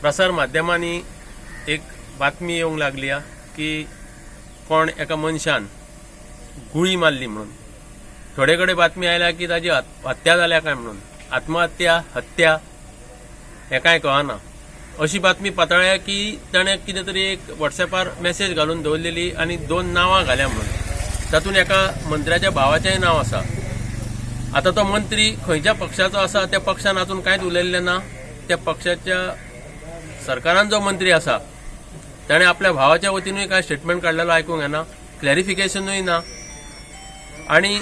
प्रसार माध्यमांनी एक बातमी येवंक लागली की कोण एका मनशान गुळी मारली म्हणून. थोडे कडेन बातमी आयल्या की ताजी हत्या जाल्या काय म्हणून. आत्महत्या, हत्या हें कांय कळना. अशी बातमी पातळ्ळ्या की ताणें कितें तरी एक वॉट्सॅपार मॅसेज घालून दवरलेली आनी दोन नांवां घाल्या म्हणून. तातूंत एका मंत्र्याच्या भावाचेंय नांव आसा. आतां तो मंत्री खंयच्या पक्षाचो आसा, त्या पक्षान अजून कांयच उलयल्लें ना. त्या पक्षाच्या सरकारान जो मंत्री आसा ताणें आपल्या भावाच्या वतीनूय कांय स्टेटमेंट काडलेलो आयकूंक येना, क्लॅरिफिकेशनूय ना. आनी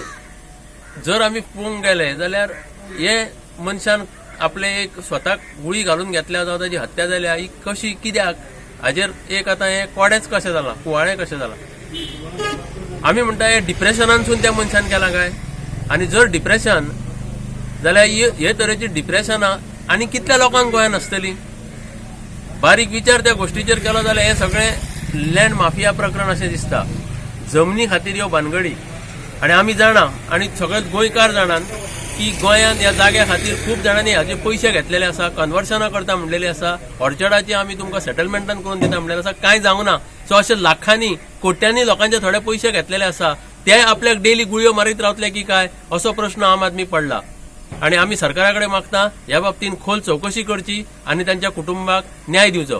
जर आमी पळोवंक गेले जाल्यार हे मनशान आपले एक स्वताक गुळी घालून घेतल्या जावं ताजी हत्या जाल्या, ही कशी, कित्याक, हाजेर एक आतां हें कोडेंच कशें जालां, कुवाळें कशें जालां. आमी म्हणटा, हे डिप्रेशनानसून त्या मनशान केलां काय? आनी जर डिप्रेशन जाल्यार हे तरेची डिप्रेशनां आनी कितल्या लोकांक गोंयांत आसतली? बारीक विचार त्या गोश्टीचेर केलो जाल्यार हें सगळें लँड माफिया प्रकरण अशें दिसता. जमनी खातीर ह्यो भानगडी. आनी आमी जाणा आनी सगळे गोंयकार जाणात की गोंयांत ह्या जाग्या खातीर खूब जाणांनी हाजे पयशे घेतलेले आसा, कन्वर्शनां करता म्हणलेली आसा, ऑर्चर्डाची आमी तुमकां सेटलमेंटान करून दिता म्हणलेले आसा. कांय जावंक ना. सो अशे लाखांनी, कोट्यांनी लोकांचे थोडे पयशे घेतलेले आसा. ते आपल्याक डेली गुळयो मारीत रावतले की काय, असो प्रश्न आम आदमी पडला. आनी आमी सरकारा कडेन मागता, ह्या बाबतीन खोल चवकशी करची आनी तांच्या कुटुंबाक न्याय दिवचो.